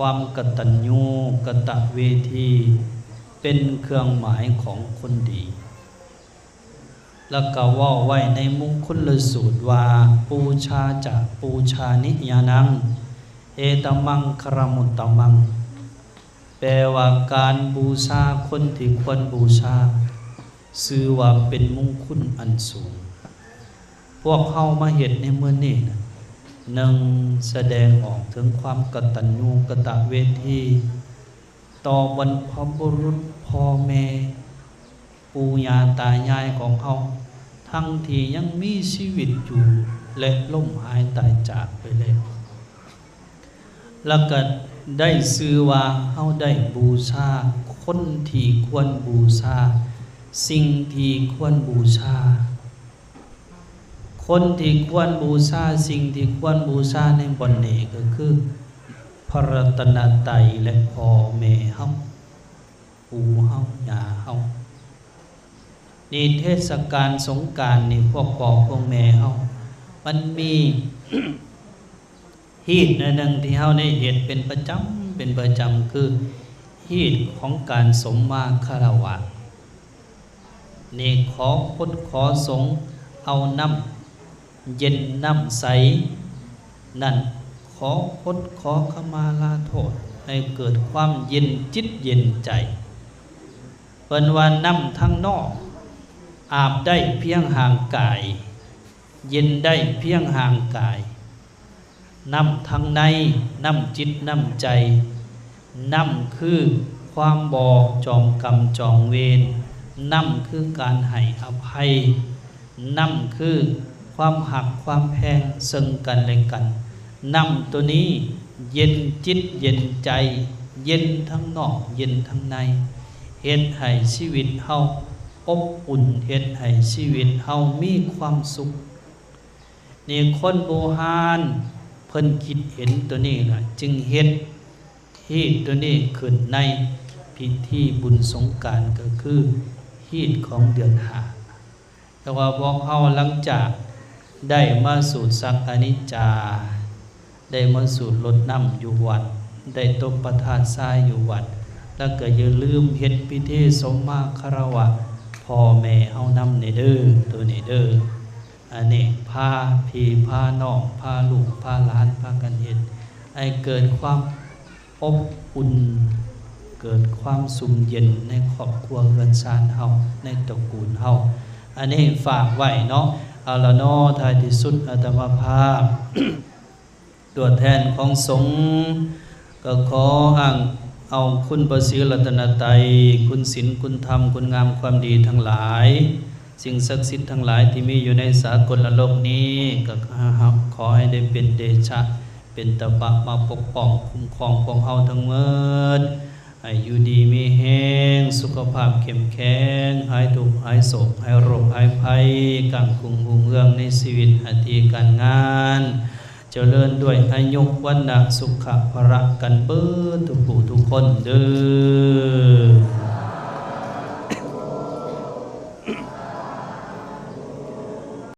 ຄວາມກະຕັນຍູກະຕະເວທີ ເປັນເຄື່ອງໝາຍຂອງຄົນດີ. ແລ້ວກໍເວົ້າໄວ້ໃນມຸງຄຸນລະສູດວ່າ ປູຊາຈະປູຊານິຍານັງ ເອຕະມັງຄະລະມຸດຕະມັງ ແປວ່າການບູຊາຄົນທີ່ຄວນບູຊາ ຊື່ວ່າເປັນມຸງຄຸນອັນສູງ. ພວກເຮົາມາເຮັດໃນມື້ນີ້ນະ ໜຶ່ງ ສະແດງອອກເຖິງຄວາມກະຕັນຍູກະຕະເວທີ ຕໍ່ບັນພະບຸລຸດພໍ່ແມ່ ປູ່ຍ່າຕາຍາຍຂອງເຮົາ ທັງທີ່ຍັງມີຊີວິດຢູ່ ແລະ ລົ້ມຫາຍຕາຍຈາກໄປແລ້ວ. ແລ້ວກໍໄດ້ຊື່ວ່າເຮົາໄດ້ບູຊາຄົນທີ່ຄວນບູຊາ ສິ່ງທີ່ຄວນບູຊາ. ຄົນທີ່ຄວນບູຊາ ສິ່ງທີ່ຄວນບູຊາໃນບ່ອນນີ້ກໍຄື ພະລັດຕະນະໄຕ ແລະ ພໍ່ແມ່ເຮົາ ປູ່ເຮົາ ຍ່າເຮົາ. ນີ້ເທດສະການສົງການນີ້ ພວກພໍ່ພວກແມ່ເຮົາ ມັນມີ ຮີດໜ້ອຍໜຶ່ງທີ່ເຮົາໄດ້ເຮັດເປັນປະຈຳ ເປັນປະຈຳ ຄືຮີດຂອງການສົມມາຄາລະວະ. ນີ້ຂໍຄົດຂໍສົງເອົານ້ຳເຢັນນ້ຳໃສນັ້ນ ຂໍຄົດຂໍຂະມາລາໂທດ ໃຫ້ເກີດຄວາມເຢັນຈິດເຢັນໃຈ. ເພິ່ນວ່ານ້ຳທາງນອກອາບໄດ້ພຽງຮ່າງກາຍ ເຢັນໄດ້ພຽງຮ່າງກາຍ. ນ້ຳທາງໃນ ນ້ຳຈິດນ້ຳໃຈ. ນ້ຳຄືຄວາມບໍ່ຈອງກຳຈອງເວນ. ນ້ຳຄືການໃຫ້ອະໄພ. ນ້ຳຄືຄວາມຮັກຄວາມແພງເຊິ່ງກັນແລະກັນ. ນ້ຳໂຕນີ້ເຢັນຈິດເຢັນໃຈ, ເຢັນທັງນອກເຢັນທັງໃນ, ເຮັດໃຫ້ຊີວິດເຮົາອົບອຸ່ນ, ເຮັດໃຫ້ຊີວິດເຮົາມີຄວາມສຸກ. ນີ້ຄົນບູຮານເພິ່ນຄິດເຫັນໂຕນີ້ລະ ຈຶ່ງເຮັດຮີດໂຕນີ້ຂຶ້ນໃນພິທີບຸນສົງການ ກໍຄືຮີດຂອງເດືອນຫ້າ. ແຕ່ວ່າພວກເຮົາຫຼັງຈາກໄດ້ມາສູດສັກອະນິດຈາ ໄດ້ມາສູດລົດນ້ຳຢູ່ວັດ, ໄດ້ຕົບພະທາດຊາຍຢູ່ວັດ, ແລ້ວກໍຢ່າລືມເຮັດພິທີສົມມາຄາລະວະພໍ່ແມ່ເຮົານຳແດ່ເດີ້ ໂຕນີ້ເດີ້. ອັນນີ້ພາພີ່ພານ້ອງ ພາລູກພາຫຼານພາກັນເຮັດ ໃຫ້ເກີດຄວາມອົບອຸ່ນ ເກີດຄວາມຊຸ່ມເຢັນໃນຄອບຄົວເຮືອນຊານເຮົາ ໃນຕະກູນເຮົາ. ອັນນີ້ຝາກໄວ້ເນາະ. ເອົາລະເນາະ ທ້າຍທີ່ສຸດອາດຕະມາພາບ ຕົວແທນຂອງສົງ ກໍຂໍອ້າງເອົາຄຸນພະສີລັດຕະນະໄຕ, ຄຸນສິນ, ຄຸນທຳ, ຄຸນງາມຄວາມດີທັງຫຼາຍ, ສິ່ງສັກສິດທັງຫຼາຍທີ່ມີຢູ່ໃນສາກົນລະໂລກນີ້ ກໍຂໍໃຫ້ໄດ້ເປັນເດຊະ ເປັນຕະບະມາປົກປ້ອງຄຸ້ມຄອງພວກເຮົາທັງໝົດ ໃຫ້ຢູ່ດີມີແຮງ, ສຸຂະພາບເຂັ້ມແຂງ, ຫາຍທຸກຫາຍໂສກ, ຫາຍໂລກຫາຍໄພ, ກ້າງກຸ້ງຮຸ່ງເຮືອງໃນຊີວິດໜ້າທີ່ການງານ, ຈະເລີນດ້ວຍອາຍຸ ວັນນະ ສຸຂະ ພະລະ ກັນເບິດທຸກຜູ້ທຸກຄົນເດີ້.